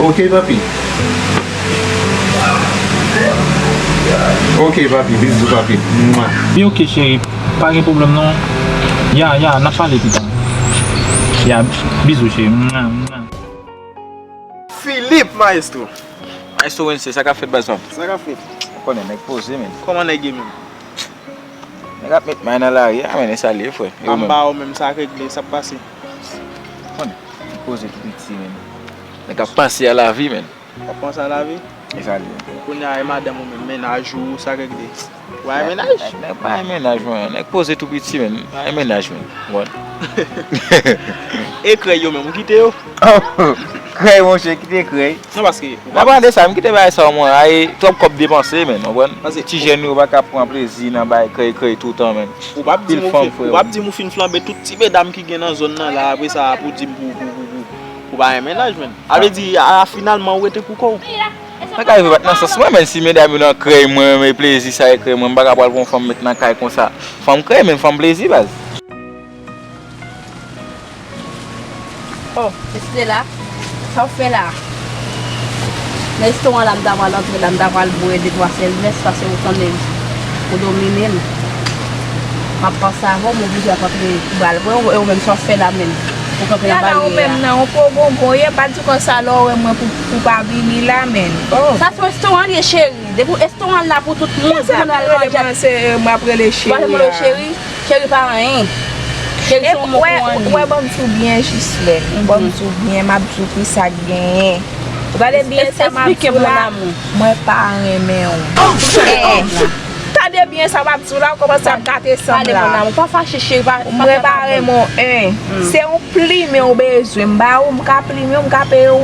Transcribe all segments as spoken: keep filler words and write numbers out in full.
Ok, papi. Ok, papi, bizou, papi. Mwa. Wi, ok, cheri. Pa gen pwoblèm, non. Ya, ya, n ap pale pita. Ya, bizou, cheri. Mwa, mwa. Philippe, maestro. Maestro Wense, sa k ap fèt, baz pa m? Sa k ap fèt? Ou konnen, nèg poze, men. Kòman nèg ye menm? Nèg ap met may nan lari a, men, e sa l ye, frè. E ou menm? Anba ou menm, sa k regle, sa k pase? Ou konnen, nèg poze tou piti, men. Nèg ap panse a lavi, men. W ap panse a lavi? E sa l ye. Kounye a, e madanm ou menm, mennaj ou, sa k regle? Ou pa gen mennaj? Nèg, nèg pa gen mennaj, mwen. Nèg poze tou piti, men. Pa gen mennaj, men. Ou konprann? E krèy yo menm, ou kite yo? Krèy, monchè, kite krèy. Non, paske. N ap pale de sa, m kite bagay sa, mwen. Ay, twòp kòb depanse, men. Ou konprann? Paske ti jèn yo pa ka pran plezi nan bay krèy, krèy toutan, men. Ou p ap di m ou fin, ou p ap di m ou fin flanbe tout ti medam ki gen nan zòn nan la, apre sa, pou di m pou, pou, pou, pou, pou pa gen mennaj, men. A vle di, a, finalman, ou rete pou kò w. Sa ka rive pa t nan sans mwen, men si medam yo nan krèy mwen, men plezi sa e krèy mwen, m pa ka pral pran yon fanm met nan kay konsa. Fanm krèy, men fanm plezi, baz. Oh, Estela, sa w fè la? Nan restoran la, m ta pral antre la, m ta pral bwè de twa sèvès, paske ou konnen ou domine m. M ap panse avè w, m oblije ap antre pou m al bwè, e ou menm sa w fè la menm? Ou kanpe nan baryè a. Ou menm nan, ou poko bon ye, pa di konsa lè w wè mwen pou, pou pa vini la, men. Oh. Sa se restoran li ye, cheri. Depi restoran la pou tout moun, pou moun al manje. Se, m ap rele cheri a. Cheri pa anyen. Cheri se yon mo pou anyen. Wè, ban m di w byen, Jislèn. Ban m di w byen, m ap di w ki sa k genyen. Ou gade byen sa m ap di w la, mwen pa renmen w. Tande byen sa m ap di w la, ou kòmanse ap gate san m la. Mwen pa fache, cheri, pa. Mwen pa renmen w, en. Se yon plimen ou bezwen, m ba ou, m ka plimen w, m ka peye w,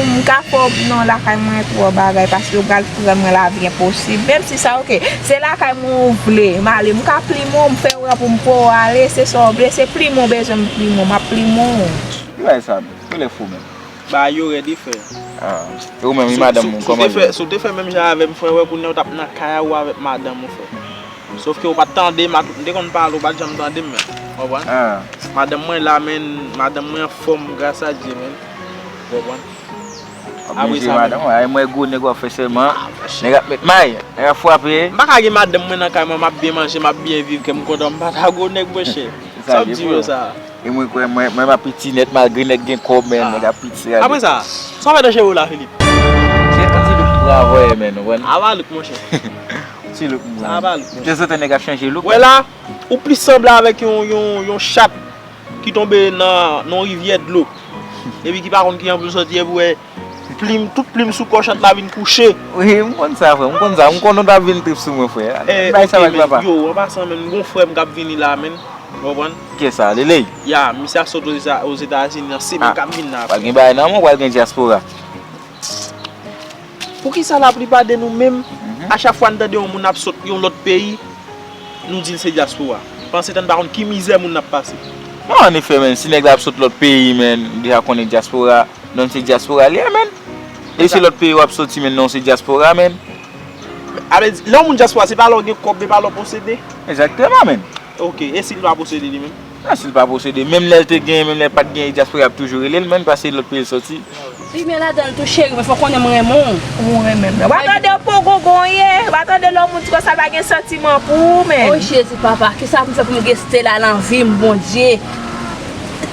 m ka fè w nan lakay mwen twò bagay, paske ou pral pran mwen lavi enposib. Menm si sa, ok, se lakay mwen ou vle m ale, m ka plimen w, m fè w pou m fè w ale, se sa w vle, se plimen w bezwen m plimen w, m ap plimen w. Ki bagay sa menm? Ki lè fou menm? Bagay yo rèd wi, frè. Ah, e ou menm, wi, madanm ou, kòman l ye? Si w te fè menm jan avè m, frè, wè, kounye a w t ap nan kay a ou avèk madanm ou, frè. Sòf ke ou pa t tande m, atout m te konn pale, ou pa t janm tande m, men. Ou konprann? Ah. Madanm mwen la, men, madanm mwen anfòm, gras a Dye, men. Ou konprann? Ap jere madanm ou, ay, mwen gwo nèg w ap fè sèlman. Ah, monchè. Nèg ap met may, nèg ap frape. M pa ka gen madanm mwen nan kay mwen, m ap byen manje, m ap byen viv, ke m kontan, m pa ta gwo nèg, monchè. Sa w di yo sa? E mwen kwè, mwen, mwen m ap piti nèt, malgre nèg gen kòb, men nèg ap piti. Apre sa, sa w fè nan cheve w la, Philippe? Se yon ti look m pran avè, men, ou konprann? Ava look, monchè. Ti look m pran. Ava look. Tanzantan nèg ap chanje look. Wè la, ou plis sanble avèk yon, yon, yon chat ki tonbe nan, nan yon rivyè dlo. Epi ki pa konn ki angle l soti, epi w wè plim, tout plim sou kò chat la vin kouche. Wi, m konn sa, frè, m konn sa. M konn nou t ap vin trip sou mwen, frè. Bay sa, bay papa. Yo, an pasan, men, m gon frè m k ap vini la, men. Ou konprann? Kiyès sa? Leley? Ya, misye ap sot Ozetazini nan semèn k ap vin la. Pral gen bagay nan men w, pral gen dyaspora. Poukisa laplipa de nou menm, a chak fwa n tande yon moun ap sot yon lòt peyi, nou di l se dyaspora? Pandan se tan n pa konn ki mizè moun nan ap pase. Non, anefè, men, si nèg la ap sot lòt peyi, men, deja konnen dyaspora, donk se dyaspora li ye, men. E se lòt peyi w ap soti, men, non, se dyaspora, men. A vle di, lè yon moun dyaspora, se pa lè w gen kòb, men pa lè w posede. Egzakteman, men. Ok, e si l pa posede li menm? Non, si l pa posede, menm lè l te genyen, menm lè l pa t genyen, dyaspora ap toujou rele l, menm paske lòt peyi l soti. Wi, men ladan l tou, cheri, men fò w konnen m renmen w. Ou renmen m. W pa tande pogogon ye, w pa tande lè yon moun di konsa l pa gen santiman pou ou, men. O Jezi, papa, kisa pou m fè pou m gen Stella nan vi m, Bondye?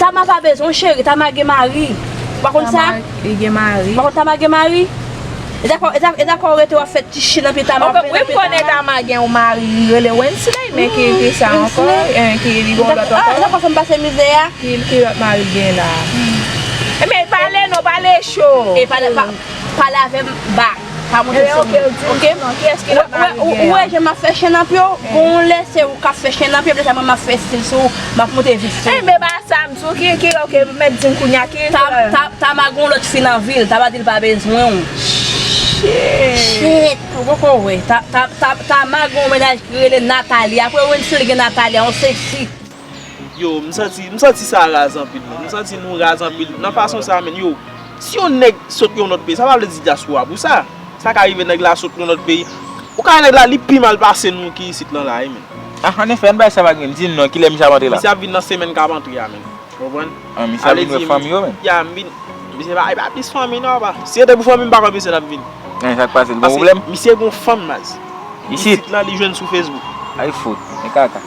Tama pa bezwen w, cheri, Tama gen mari. Ou pa konn sa? Tama, li gen mari. Ou pa konn Tama gen mari? E dakò, e dakò, e dakò w rete w ap fè ti chen nan pye Tama. Wi, m konnen Tama gen yon mari, li rele Wensley, men ki, ki sa ankò, ki li gen yon lòt ankò. E dakò fè m pase mizè a. Ki, ki lòt mari l gen la? Ebyen, pale non, pale cho. E pale, pa, pale avè m ba. Pa monte sou mwen. Ok? Ou wè jan m ap fè chen nan pye w? Bon, lè se ou k ap fè chen nan pye m, lè sa mwen m ap fè estil sou ou, m ap monte vit sou ou. Ebyen, ba sa m sou ki, ki, ok, mèt di m kounye a ki. Tama gen yon lòt fi nan vi l, Tama di l pa bezwen w. Shit. Shit, ou poko wè. Tama gen yon mennaj ki rele Natalie. Apre Wensley gen Natalie, yon seksi. Yo, m santi, m santi sa raz anpil, men. M santi nou raz anpil. Nan fason sa, men, yo, si yon nèg sot yon lòt peyi, sa pa vle di dyaspora pou sa. Sa ka rive nèg la sot yon lòt peyi. Ou ka wè nèg la, li pi mal pase nou ki isit lan la, wi, men. Ah, anefè, ann bay sa pa gen, di n non, kilè misye ap antre la? Misye ap vin nan semèn k ap antre a, men. Ou konprann? Ah, misye ap vin wè fanmi yo, men. Ya, m vin. Misye pa, e pa plis fanmi non, pa. Si se te pou fanmi, m pa kwè misye t ap vin. Men sa k pase, l gen pwoblèm? Misye gen yon fanm, baz. Isit? Isit la, li jwenn sou Facebook. Ay fout, men kaka.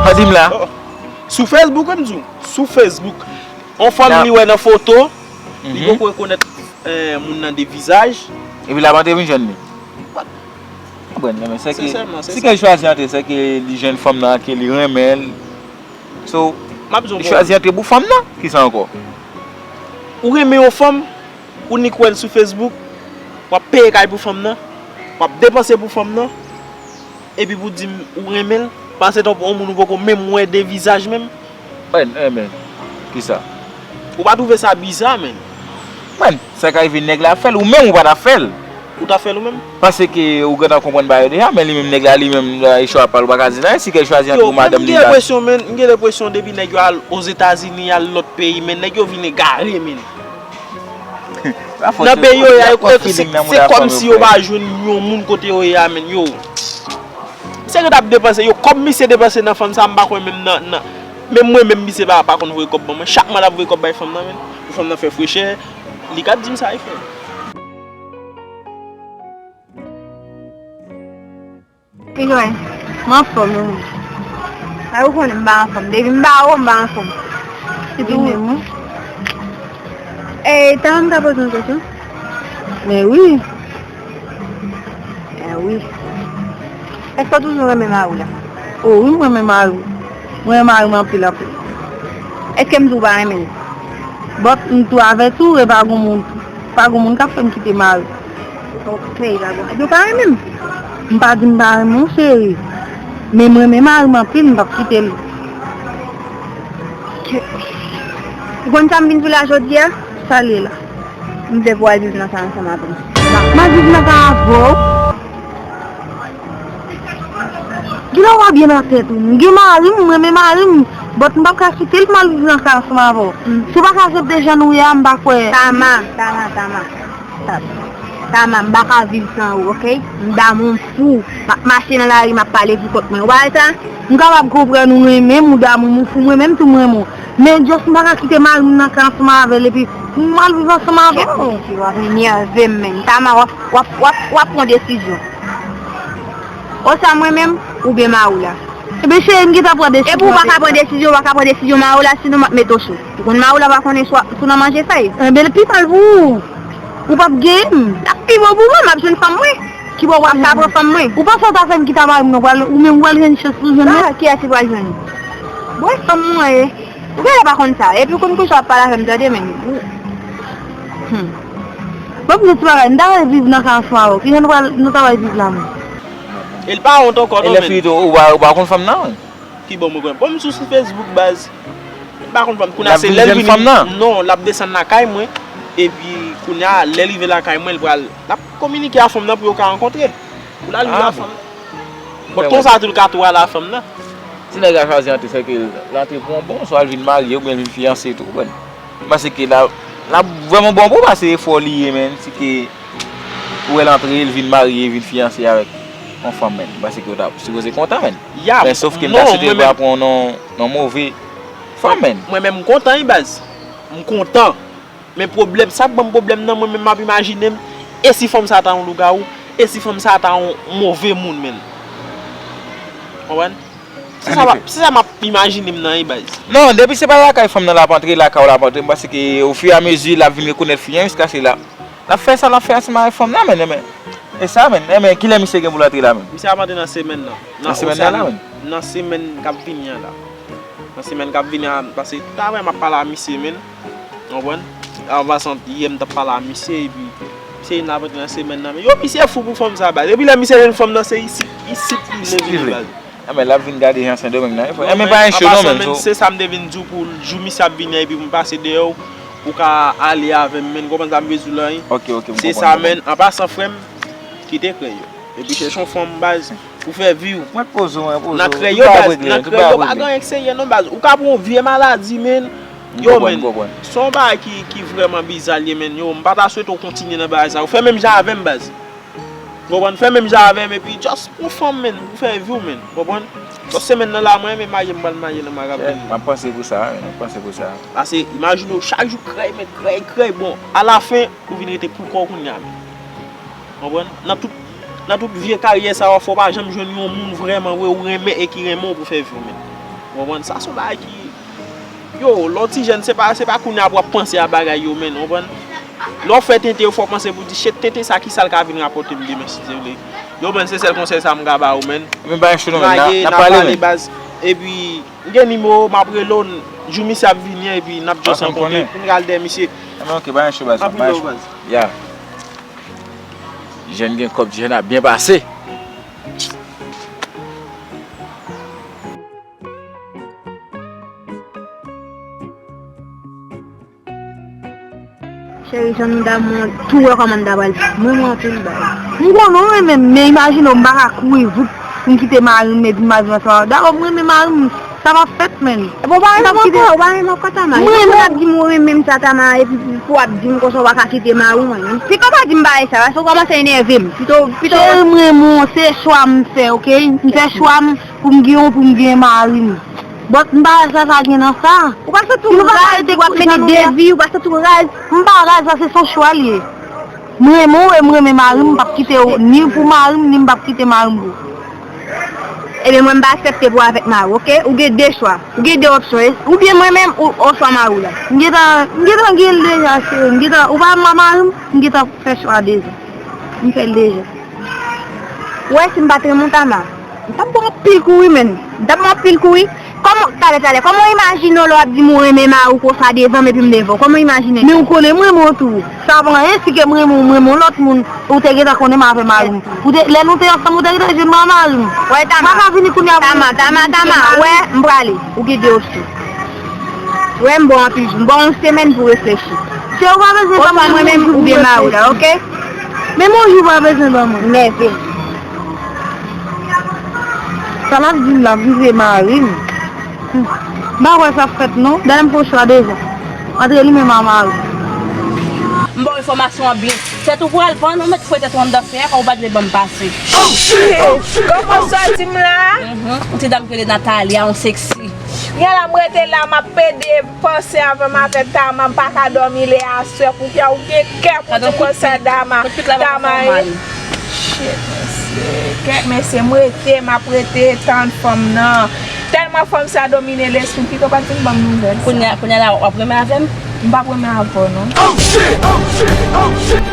An di m la. Oh, oh. Sou Facebook, wi, m di w. Sou Facebook. On fanm li wè nan foto, li poko rekonèt, eh, moun nan de vizaj. Epi l ap antre vin jwenn li. Konprann, men sèke, si ke l chwazi antre, sèke li jwenn fanm nan, ke li renmen l. So, li chwazi antre pou fanm nan. Kisa ankò? Ou renmen yon fanm, ou nik wè l sou Facebook, w ap peye kay pou fanm nan, w ap depanse pou fanm nan, epi pou di m ou renmen l, pandan se tan yon moun ou poko menm wè de vizaj menm. Mwen, eh, men, kisa? Ou pa twouve sa biza, menn? Mwen, sa ka rive nèg la ap fè l, ou menm ou pa t ap fè l. Ou t ap fè l ou menm? Paske ou gentan konprann bagay yo deja, men li menm nèg la, li menm, e chwa pa l, ou pa ka di l anyen, si ke l chwazi antre pou madanm li la. Yo, mwen, m gen enpresyon, menn, m gen enpresyon depi nèg yo al Ozetazini, al lòt peyi, menn, nèg yo vin egare, menn. Nan peyi yo ye a, se kòmsi yo pa jwenn yon moun kote yo ye a, menn, yo. Misye gentan ap depanse, yo, kòb misye depanse nan fanm sa, m pa kwè menm nan, nan, menm mwen menm misye pa, pa konn voye kòb ban mwen. Chak mwa l ap voye kòb bay fanm nan, menn. Pou fanm nan fè frechè, li ka di m sa li fè. Wi, mwen anfòm, wi. A, ou konnen m pa anfòm. Depi m pa wè w, m pa anfòm. Se tou. Wi, men mwen. E, talè m ta poze yon kesyon. Men wi. E wi. Èske w toujou renmen mari w la? O wi, m renmen mari m. M renmen mari m anpil, anpil. Èske m di w pa renmen l? But m tou avèti w, e pa gon moun, pa gon moun k ap fè m kite mari m. Ok, pa gon. Epi w pa renmen m? M pa di m pa renmen w, cheri. Men m renmen mari m anpil, m p ap kite l. Ou konn sa m vin di w la jodi a? Sa l ye la? M vle pou w al viv nan kay ansanm avè m. M al viv nan kay avè w? Kilè w pa byen nan tèt ou? M gen mari m, m renmen mari m. But m p ap ka kite l pou m al viv nan kay ansanm avè w. Si w pa ka aksepte jan nou ye a, m pa kwè. Tama, Tama, Tama. Tama, m pa ka viv san ou, ok? M damou, m fou. M ap mache nan lari, m ap pale pou kont mwen. Ou pa wè sa? M kapab konprann ou renmen m, ou damou m, ou fou, mwen menm tou m renmen w. Men just m pa ka kite mari m nan kay ansanm avè l epi pou m al viv ansanm avè w. Kèt mesye, w ap enève m, menn. Tama, w ap, w ap, w ap, w ap pran desizyon. Oswa mwen menm, oubyen mari w la. Ebyen cheri, m gentan pran desizyon. Epi w pa ka pran desizyon, w pa ka pran desizyon mari w la, sinon m ap mete w cho. Ou konn mari w la pa konnen swa, sou nan manje fèy. Ebyen l pi mal pou ou. Ou p ap genyen m. L ap pi bon pou mwen, m ap jwenn fanm mwen. Kibò w ap ka pran fanm mwen? Ou panse w ta fè m kite mari m nan pral, ou menm ou pral jwenn chans pou jwenn mwen? Ah, kiyès ki pral jwenn? Bon, e fanm mwen ye. Ou genlè pa konn sa. Epi konn kouche w ap pale avè m tande, men. Hmm. Bon, m di ti bagay, m ta pral viv nan kay ansanm avè w. Kijan nou pral, nou ta pral viv la menm? E l pa wont ankò non, men. E lè fini tou, ou pa, ou pa konn fanm nan, wi. Ki bon mwen konnen. Bon, m sou, sou Facebook, baz. M pa konn fanm. Kounye a se lè l vini. Non, l ap desann lakay mwen. Epi, kounye a, lè l rive lakay mwen, l pral, l ap kominike a fanm nan pou yo ka rankontre. Pou l al viv a fanm nan. Bon, konsa tou l ka tou al a fanm nan. Si nèg la chwazi antre, sèke l antre pou yon bon, swa l vin marye oubyen l vin fiyanse tou, ou konprann. M panse ke l ap, l ap vrèman bon pou ou, paske efò li ye, menn. Si ke ou wè l antre, l vin marye, vin fiyanse avèk yon fanm, menn. M panse ke ou ta sipoze kontan, menn. Men sof ke m ta swete l pa pran yon non, non move fanm, menn. Mwen menm, m kontan, wi, baz. M kontan. Men pwoblèm, sa k ban m pwoblèm nan, mwen menm m ap imajine m, e si fanm sa ta yon lougawou, e si fanm sa ta yon move moun, menn. Konprann? Se sa, se sa m ap imajine m nan, wi, baz. Non, depi se pa lakay fanm nan l ap antre, lakay w l ap antre, m panse ke ofiramezi l ap vin rekonèt fi an, jiskaske l ap, l ap fè sa l ap fè ansanm avèk fanm nan, menn, men. E sa, menn, men kilè misye gen pou l antre la, menn? Misye ap antre nan semèn nan. Nan semèn nan la, menn? Nan semèn k ap vini an la. Nan semèn k ap vini an, paske talè m ap pale a misye, menn. Ou konprann? An pasan, yè m t ap pale a misye, epi misye di n ap antre nan semèn nan. Men yo, misye fou pou fanm sa, baz. Epi lè misye jwenn fanm nan, se isit, isit li vle vini, baz. Enben, l ap vin gade jan Sendomeng nan ye, frè. Enben, pa enchou non, menn. Se sa m te vin di w pou jou misye ap vini an, epi pou m pase dèyè w, ou ka ale avè m, menn. Konprann sa m vle di w la, wi. Ok, ok, m konprann. Se sa, menn. An pasan, frè m, kite krèy yo. Epi chèche yon fanm, baz. Pou fè vi w. Mwen poze w, mwen poze w. Nan krèy yo, baz, nan krèy yo, pa gen anyen k serye non, baz. Ou ka pran yon vye maladi, menn. Yo, menn. Se yon bagay ki, ki vrèman biza l ye, menn. Yo, m pa ta swete w kontinye nan bagay sa. Ou fè menm jan avè m, baz. Konprann? Fè menm jan avè m, epi just pran fanm, menn, pou fè vi w, menn. Konprann? Just se menn nan la, mwen, men marye, m pral marye nan Marabèl. M ap panse pou sa, menn, m ap panse pou sa. Pase, imajine w, chak jou, krèy, menn, krèy, krèy, bon, alafen, ou vin rete pou kò w kounye a, menn. Konprann? Nan tout, nan tout vye karyè sa w ap fè, w pa janm jwenn yon moun vrèman vre ou renmen e ki renmen w pou fè vi w, menn. Konprann? Sa se yon bagay ki, yo, lè w ti jèn, se pa, se pa kounye a pou w ap panse a bagay yo, menn, konprann? Lè w fè tenten yo, fò w panse pou di, "Shit, tenten sa, ki sa l ka vin rapòte m demen, si Dye vle?" Yo, menn, se sèl konsèy sa m ka ba ou, menn. Men bagay cho non, menn, n a, n a pale, menn. Baz. Epi, m gen nimewo, m ap rele w, jou misye ap vini an, epi n ap just rankontre, pou n al dèyè misye. Anben, ok, bagay cho, baz. Anpil love, baz. Ya. Jèn gen kòb, jèn ap byen pase. Cheri, jan nou damou an, tou wè kòman n ta pral. Mwen, mwen anpil bay. M konnen w renmen m, men imajine w, m pa ka kouri voup pou m kite mari m epi m al viv ansanm avè w. Dabò, m renmen mari m, sa p ap fèt, menn. Bon, w pa renmen m ankò, w pa renmen m ankò, Tama. Mwen, mwen ap di m ou renmen m sa, Tama, epi pou w ap di m konsa w pa ka kite mari w, menn. Pito w pa di m bagay sa, paske w kòmanse enève m. Pito, pito. Cheri, m renmen w, se chwa m fè, ok? M fè chwa m. Pou m gen yon, pou m gen mari m. But m pa wè sa, sa gen nan sa. Ou pa santi w raz, w ap mennen de vi, ou pa santi w raz? M pa raz, sa se son chwa l ye. M renmen w e m renmen mari m, m p ap kite w ni pou mari m, ni m p ap kite mari m pou ou. Ebyen, mwen, m pa aksepte pou w avèk mari w, ok? Ou gen de chwa, ou gen de opsyon, e, oubyen mwen menm, ou, oswa mari w la. M gentan, m gentan gen l deja, cheri. M gentan, ou pa wè m ak mari m, m gentan fè chwa deja. M fè l deja. Ou wè, si m pa t renmen w, Tama, m t ap ba w anpil kou wi, menn. M t ap ba w anpil kou wi. Kòman, talè, talè, kòman w imajine w lè w ap di m ou renmen mari w konsa devan m epi m devan w? Kòman w imajine? Men ou konnen m renmen w tou. Sa pa anyen, si ke m renmen w, m renmen w lòt moun, ou te gentan konnen m avè mari m. Ou te, lè nou te ansanm, ou te gentan jwenn mwen ak mari m. Wè, Tama. M pa ka vini kounye a pou Tama, Tama, Tama, wè, m prale. Ou gen de opsyon. Wè, m ba w anpil jou. M ba w yon semèn pou w reflechi. Se ou pa bezwen ban mwen yon jou pou m reflechi. Oswa mwen menm oubyen mari w la, ok? Menm yon jou pa bezwen ban mwen. Nève. Sa l ap di m la, m vle mari m. Hmm. M pa kwè sa ap fèt non. Dayè m fè yon chwa deja. Antre li menm ak mari m. M ba w enfòmasyon an byen. Tèt ou pral pann, ou mèt fouye tèt ou anndan fè a, kòm ou pa t vle ban m pase. Konprann sa w di m la? Mhm. Yon ti dam ki rele Natalia, yon seksi. Gen la m rete la, m ap pede panse avè m avèk Tama, m pa ka dòmi lè aswè. Kounye a ou gen kè pou di m konsa Tama, Tama e. Shit, mesye. Kèt, mesye, m rete, m ap rete tann fanm nan. Tèlman fanm sa domine lespri m, pito pa t vin ban m nouvèl sa. Kounye a, kounye a la, w ap renmen avè m? M p ap renmen avè w, non. Oh, shit! Oh, shit! Oh, shit!